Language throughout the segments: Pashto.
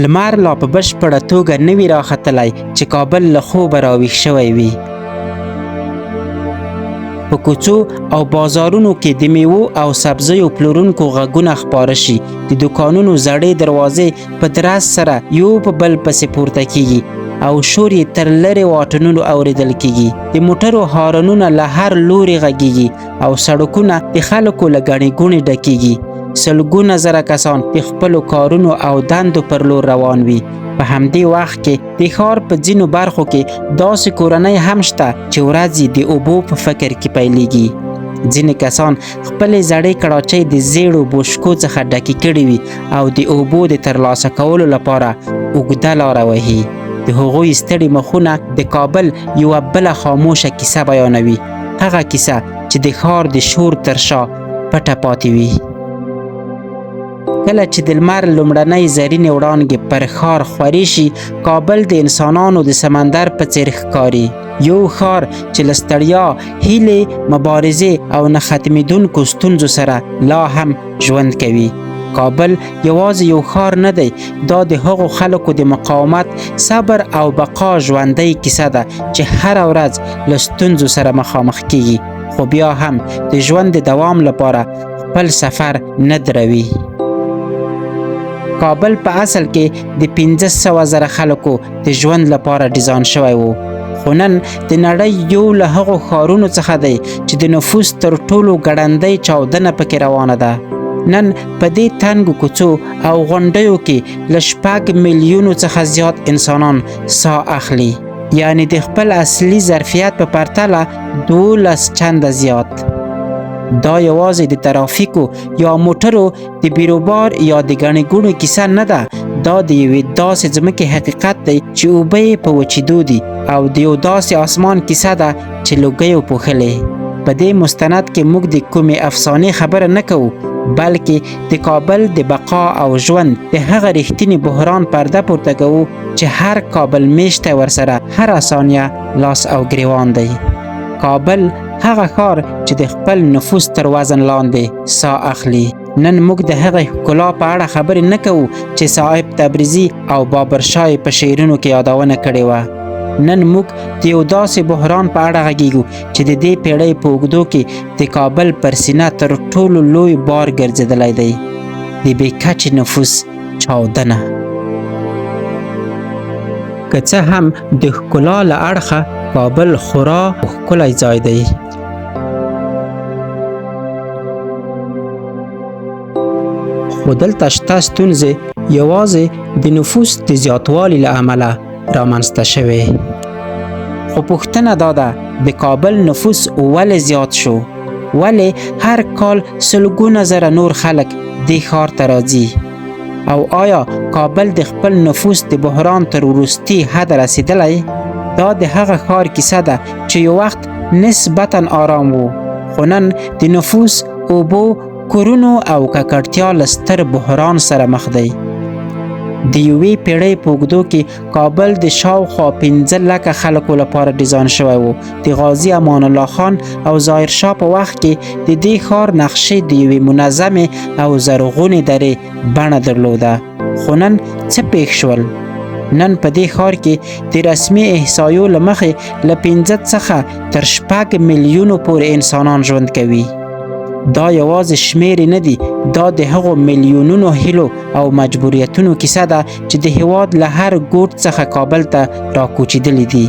لمر لا په بشپړه توګه نه وي راختلی چې کابل له خوبه راویښ شوی وي. په کوڅو او بازارونو کې د میوو او سبزیو پلورونکو غږونه خپاره شي، د دوکانونو زړې دروازې په درز سره یو په بل پسې پورته کیږي او شور یې تر لرې واټنونو اوریدل کیږي. د موټرو هارنونه له هر لوري غږیږي او سړکونه د خلکو له ګڼې ګوڼې ډکیږي. سلګونه زره کسان د خپلو کارونو او دندو پر لور روان وي. په همدې وخت کې د ښار په ځینو برخو کې داسې کورنۍ هم شته چې ورځ یې د اوبو په فکر کې پیلیږي. ځینې کسان خپلې زړې کړاچۍ د زیړو بوشکو څخه ډکې کړې وي او د اوبو د ترلاسه کولو لپاره اوږده لاره وهي. د هغوی ستړي مخونه د کابل یوه بله خاموشه کیسه بیانوي، هغه کیسه چې د ښار د شور تر شا پټه پاتې وي. کله چې د لمر لومړنۍ زرینې وړانګې پر ښار خورې شي، کابل د انسانانو د سمندر په څیر ښکاري. یو ښار چې له ستړیا، هیلې، مبارزې او نه ختمېدونکو ستونزو سره لا هم ژوند کوي. کابل یوازې یو ښار نه دی، دا د هغو خلکو د مقاومت، صبر او بقا ژوندۍ کیسه ده چې هره ورځ له ستونزو سره مخامخ کیږي، خو بیا هم د ژوند د دوام لپاره خپل سفر نه دروي. کابل په اصل کې د 500 زره خلکو د ژوند لپاره ډیزاین شوی و، خو نن د نړۍ یو له هغو ښارونو څخه دی چې د نفوس تر ټولو ګړندۍ چاودنه پکې روانه ده. نن په دې تنګو کوڅو او غونډیو کې له 6 میلیونو څخه زیات انسانان ساه اخلي، یعنی د خپل اصلي ظرفیت په پرتله 12 چنده زیات. دا یوازې د ترافیکو یا موټرو د بیروبار یا د ګڼې ګوڼې کیسه نه ده، دا د یوې داسې ځمکې حقیقت دی چې اوبه یې په وچېدو دي او د یو داسې آسمان کیسه ده چې لوګیو پوښلې. په دې مستند کې موږ د کومې افسانې خبره نه کوو، بلکې د کابل د بقا او ژوند د هغه رښتیني بحران پرده پورته کوو چې هر کابل میشتی ورسره هره ثانیه لاس او ګریوان دی. کابل، هغه ښار چې د خپل نفوس تر وزن لاندې ساه اخلي. نن موږ د هغې ښکلا په اړه خبرې نه کوو چې صاحب تبریزي او بابر شاه یې په شعرونو کې یادونه کړې وه. نن موږ د یو داسې بحران په اړه غږیږو چې د دې پیړۍ په اوږدو کې د کابل پر سینه تر ټولو لوی بار ګرځېدلی دی، د بې کچې نفوس چاودنه. که څه هم د ښکلا له اړخه کابل خورا ښکلی ځای دی، خو دلته شته ستونزې یوازې د نفوس د زیاتوالي له امله رامنځته شوې. خو پوښتنه دا ده، د کابل نفوس ولې زیات شو؟ ولې هر کال سلګونه زره نور خلک دې ښار ته راځي؟ او آیا کابل د خپل نفوس د بحران تر وروستي حده رسېدلی؟ دا د هغه ښار کیسه ده چې یو وخت نسبتا آرام و، خو نن د نفوس، اوبو، کورونو او ککړتیا له ستر بحران سره مخ دی. د یوې پیړۍ په اوږدو کې کابل د شاوخوا 5 لکه خلکو لپاره ډیزاین شوی و. د غازي امان الله خان او ظاهر شاه په وخت کې د دې ښار نقشې د یوې منظمې او زرغونې درې بڼه درلوده، خو نن څه پیښ شول؟ نن په دې ښار کې د رسمي احصایو له مخې له 5 څخه تر 6 میلیونو پورې انسانان ژوند کوي. دا یوازې شمیرې نه دي، دا د هغو میلیونونو هیلو او مجبوریتونو کیسه ده چې د هیواد له هر ګوټ څخه کابل ته راکوچېدلي دي.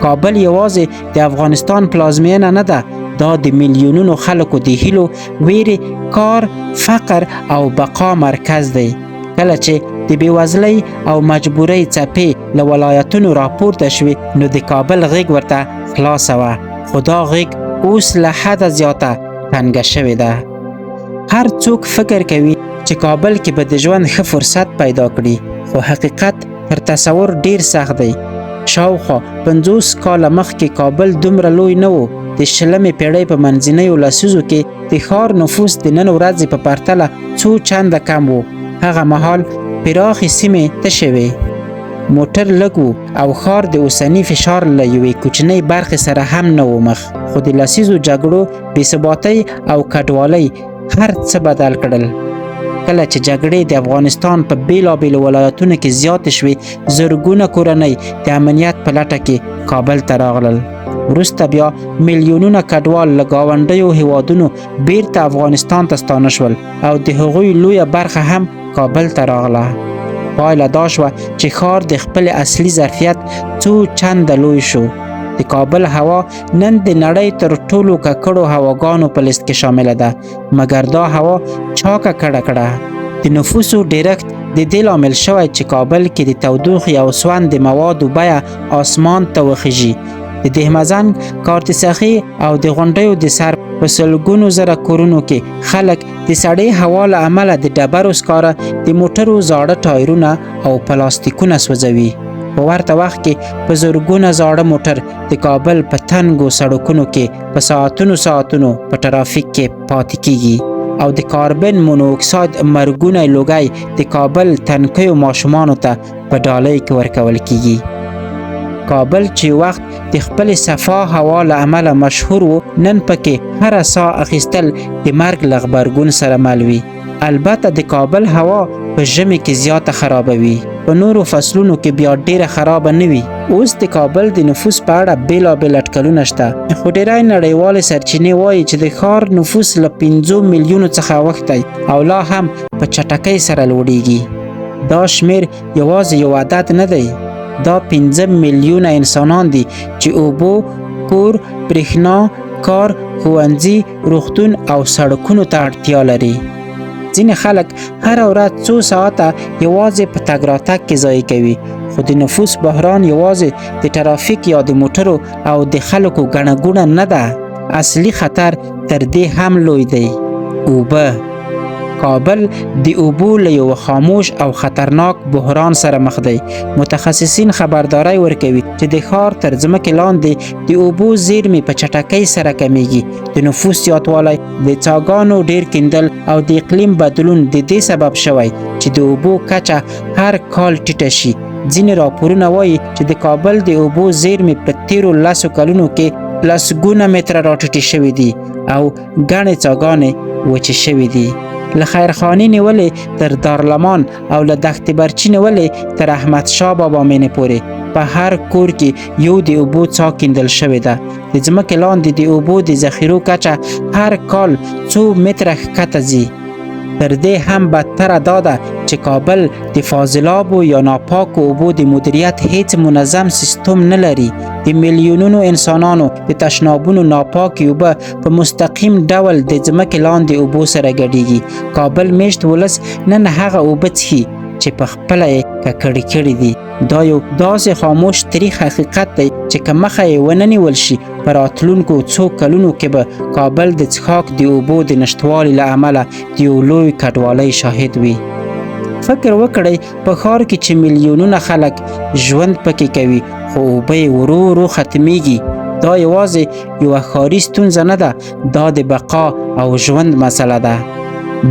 کابل یوازې د افغانستان پلازمینه نه ده، دا د میلیونونو خلکو د هیلو، ویرې، کار، فقر او بقا مرکز دی. کله چې د بیوزلۍ او مجبورۍ څپې له ولایتونو راپورته شوې، نو د کابل غیږ ورته خلاصه وه، خو دا غیږ اوس له حده زیاته تنګه شوې ده. هر څوک فکر کوي چې کابل کې به د ژوند ښه فرصت پیدا کړي، خو حقیقت تر تصور ډیر سخت دی. شاوخوا 50 کاله مخکې کابل دومره لوی نه و. د 20مې پیړۍ په منځنیو لسیزو کې د ښار نفوس د نن ورځې په پرتله څو چنده کم و. هغه مهال پراخې سیمې تشې وې، موټر لږ وو او ښار د اوسني فشار له یوې کوچنۍ برخې سره هم نه و مخ. خو د لسیزو جګړو، بې ثباتۍ او کډوالۍ هر څه بدل کړل. کله چې جګړې د افغانستان په بیلابیلو ولایتونو کې زیاتې شوې، زرګونه کورنۍ د امنیت په لټه کې کابل ته راغلل. وروسته بیا میلیونونه کډوال له ګاونډیو هیوادونو بیرته افغانستان ته ستانه شول او د هغوی لویه برخه هم کابل ته راغله. پایله دا شوه چې ښار د خپل اصلي ظرفیت څو چنده لوی شو. د کابل هوا نن د نړۍ تر ټولو ککړو هواګانو په لیست کې شامله ده، مګر دا هوا چا ککړه کړه؟ د نفوسو ډېرښت د دې لامل شوی چې کابل کې د تودوخې او سون د موادو بیه آسمان ته وخیژي. د دهمزنګ، کارت سخي او د غونډیو د سر په سلګونو زره کورونو کې خلک د سړې هوا له امله د ډبرو سکاره، د موټرو زاړه ټایرونه او پلاستیکونه سوځوي. په ورته وخت کې په زرګونه زاړه موټر د کابل په تنګو سړکونو کې په ساعتونو ساعتونو په ترافیک کې پاتې کیږي او د کاربن مونوکساید مرګونی لوګی د کابل تنکیو ماشومانو ته په ډالۍ کې ورکول کیږي. کابل چې وخت د خپل صفا هوا له امله مشهور و، نن پکې هره ساه اخیستل د مرګ له غبرګون سره مل وي. البته د کابل هوا په ژمي کې زیاته خرابه وي، په نورو فصلونو کې بیا ډیره خرابه نه وي. اوس د کابل د نفوس په اړه بېلابېل اټکلونه شته، خو ډیری نړیوالې سرچینې وایي چې د ښار نفوس له 5 میلیونو څخه اوښتی او لا هم په چټکۍ سره لوړیږي. دا شمېر یوازې یو عدد نه دی، دا 5 میلیونه انسانان دي چې اوبو، کور، برېښنا، کار، ښوونځي، روغتون او سړکونو ته اړتیا لري. ځینې خلک هره ورځ څو ساعته یوازې په تګ راتګ کې ضایع کوي، خو د نفوس بحران یوازې د ترافیک یا د موټرو او د خلکو ګڼه ګوڼه نه ده. اصلي خطر تر دې هم لوی دی: اوبه. کابل د اوبو له یو خاموش او خطرناک بحران سره مخ دی. متخصصین خبرداری ورکوي چې د ښار تر ځمکې لاندې د اوبو زیرمې په چټکۍ سره کمیږي. د نفوس زیاتوالی، د څاګانو ډیر کیندل او د اقلیم بدلون د دې سبب شوی چې د اوبو کچه هر کال ټیټه شي. ځینې راپورونه وایي چې د کابل د اوبو زیرمې په تیرو 10 کلونو کې لسګونه متره راټیټې شوې دي او ګڼې څاګانې وچې شوې دي. له خیرخانې نیولې تر دارلمان او له دښت برچي نیولې تر احمد شاه بابا مینې پورې په هر کور کې یو د اوبو څاه کیندل شوې ده. د ځمکې لاندې د اوبو د ذخیرو کچه هر کال څو متره ښکته ځي. تر دې هم بدتره دا ده چې کابل د فاضلابو یا ناپاکو اوبو د مدیریت هیڅ منظم سیستم نه لري. د میلیونونو انسانانو د تشنابونو ناپاکې اوبه په مستقیم ډول د ځمکې لاندې اوبو سره ګډیږي. کابل میشت ولس نن هغه اوبه څښي چې په خپله یې ککړې کړې دي. دا یو داسې خاموش تریخ حقیقت دی چې که مخه یې ونه نیول شي، په راتلونکو څو کلونو کې به کابل د څښاک د اوبو د نشتوالي له امله د یو لوی کډوالۍ شاهد وي. فکر وکړئ، په ښار کې چې میلیونونه خلک ژوند پکې کوي، خو اوبه یې ورو ورو ختمیږي. دا یوازې یوه ښاري ستونزه نه ده، دا د بقا او ژوند مسله ده.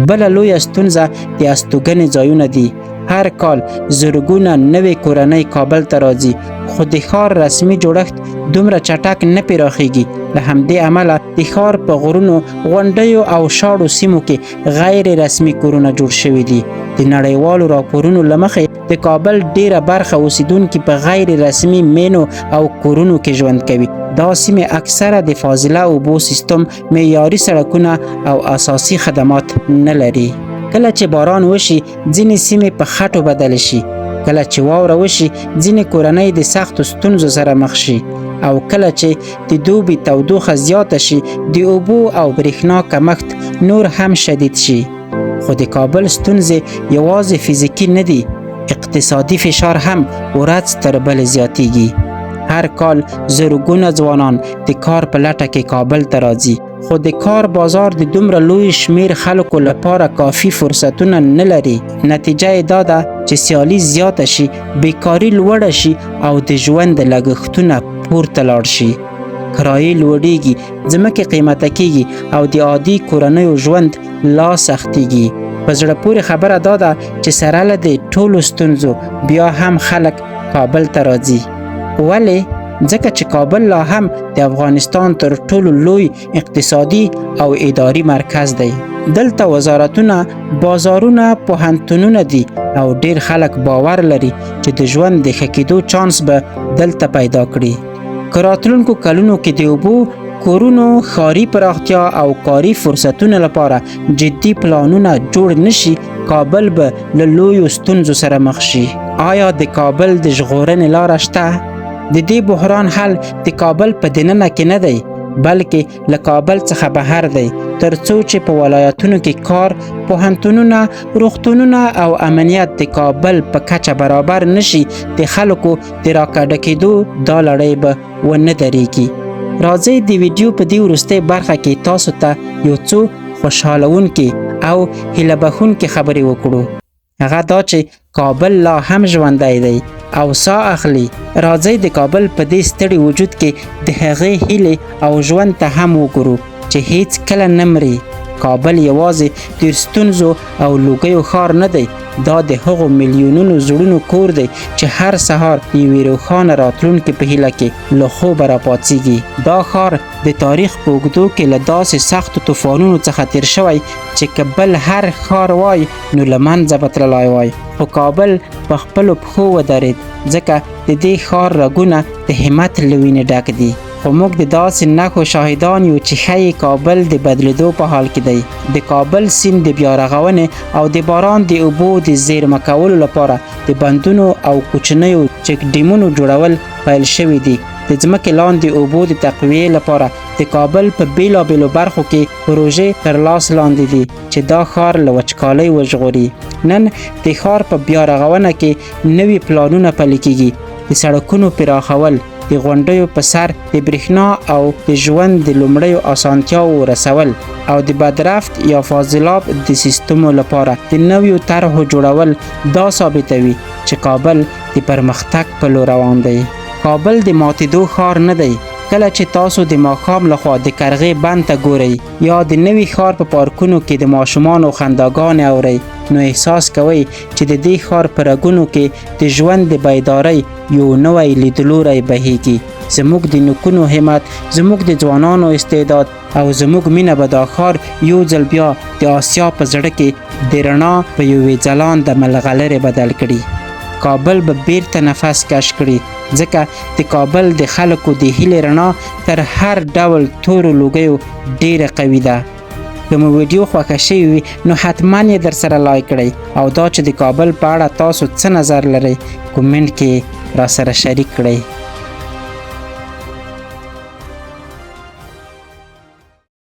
بله لویه ستونزه د استوګنې ځایونه دي. هر کال زرګونه نوې کورنۍ کابل ته راځي، خو د ښار رسمي جوړښت دومره چټک نه پراخیږي. له همدې امله د ښار په غرونو، غونډیو او شاړو سیمو کې غیر رسمي کورونه جوړ شوي دي. د نړیوالو راپورونو له مخې د کابل ډیره برخه اوسیدونکي په غیر رسمي مینو او کورونو کې ژوند کوي. دا سیمې اکثره د فاضله اوبو سیستم، معیاري سړکونه او اساسي خدمات نه لري. کله چې باران وشي، ځینې سیمې په خټو بدلې شي. کله چې واوره وشي، ځینې کورنۍ د سختو ستونزو سره مخ شي، او کله چې د دوبي تودوخه زیاته شي، د اوبو او برېښنا کمښت نور هم شدید شي. خو د کابل ستونزې یوازې فزیکي نه دي، اقتصادي فشار هم ورځ تر بلې زیاتیږي. هر کال زرګونه ځوانان د کار په لټه کې کابل ته راځي، خو د کار بازار د دومره لوی شمیر خلکو لپاره کافي فرصتونه نه لري. نتیجه یې دا ده چې سیالي زیاته شي، بیکاري لوړه شي او د ژوند لګښتونه پورته لاړ شي. کرایې لوړیږي، ځمکې قیمته کیږي او د عادي کورنیو ژوند لا سختیږي. په زړه پورې خبره دا ده چې سره له دې ټولو ستونزو بیا هم خلک کابل ته راځي. ولې؟ ځکه چې کابل لا هم د افغانستان تر ټولو لوی اقتصادي او اداري مرکز دی. دلته وزارتونه، بازارونه، پوهنتونونه دي او ډیر خلک باور لري چې د ژوند د ښه کېدو چانس به دلته پیدا کړي. که راتلونکو کلونو کې د اوبو، کورونو، ښاري پراختیا او کاري فرصتونو لپاره جدي پلانونه جوړ نشي، کابل به له لویو ستونزو سره مخ شي. آیا د کابل د ژغورنې لاره شته؟ د دې بحران حل د کابل په دننه کې نه دی، بلکې له کابل څخه بهر دی. تر څو چې په ولایتونو کې کار، پوهنتونونه، روغتونونه او امنیت د کابل په کچه برابر نشي، د خلکو د راکډه کېدو دا لړۍ به ونه درېږي. راځئ د ویډیو په دې وروستۍ برخه کې تاسو ته یو څو خوشحالوونکې او هیله بښونکې خبرې وکړو. هغه دا چې کابل لا هم ژوندی دی او ساه اخلي. راځئ د کابل په دې ستړي وجود کې د هغې هیلې او ژوند ته هم وګورو چې هیڅ کله نه مري. کابل یوازې د ستونزو او لوګیو ښار نه دی، دا د هغو میلیونونو زړونو کور دی چې هر سهار د یوې روښانه راتلونکې په هیله کې له خوبه راپاڅیږي. دا ښار د تاریخ په اوږدو کې له داسې سختو طوفانونو څخه تیر شوی چې که بل هر ښار وای نو له منځه به تللی وای، خو کابل په خپلو پښو ودرید، ځکه د دې ښار رګونه د همت له وینې ډک دي. خو موږ د داسې نښو شاهدان یو چې ښیي کابل د بدلېدو په حال کې دی. د کابل سیند د بیا رغونې او د باران د اوبو د زیرمه کولو لپاره د بندونو او کوچنیو چک ډیمونو جوړول پیل شوي دي. د ځمکې لاندې اوبو د تقویې لپاره د کابل په بیلابیلو برخو کې پروژې تر لاس لاندې دي چې دا ښار له وچکالۍ وژغوري. نن د ښار په بیا رغونه کې نوي پلانونه پلي کیږي. د سړکونو پراخول، د غونډیو په سر د برېښنا او د ژوند د لومړیو اسانتیاوو رسول او د بدرفت یا فاضلاب د سیستمو لپاره د نویو طرحو جوړول دا ثابتوي چې کابل د پرمختګ په لور روان دی. کابل د ماتېدو ښار نه دی. کله چې تاسو د ماښام لخوا د کرغې بند ته ګورئ یا د نوي ښار په پارکونو کې د ماشومانو خنداګانې اورئ، نو احساس کوئ چې د دې ښار په رګونو کې د ژوند د بیدارۍ یو نوی لیدلوری بهیږي. زموږ د نیکونو همت، زموږ د ځوانانو استعداد او زموږ مینه به دا ښار یو ځل بیا د آسیا په زړه کې د رڼا په یوې ځلانده ملغلرې بدل کړي. کابل به بیرته نفس کش کړي، ځکه د کابل د خلکو د هیلې رڼا تر هر ډول تورو لوګیو ډیره قوي ده. که مو ویډیو خوښه شوې وي نو حتما یې در سره لایک کړئ او دا چې د کابل په اړه تاسو څه نظر لرئ کومنټ کې را سره شریک کړئ.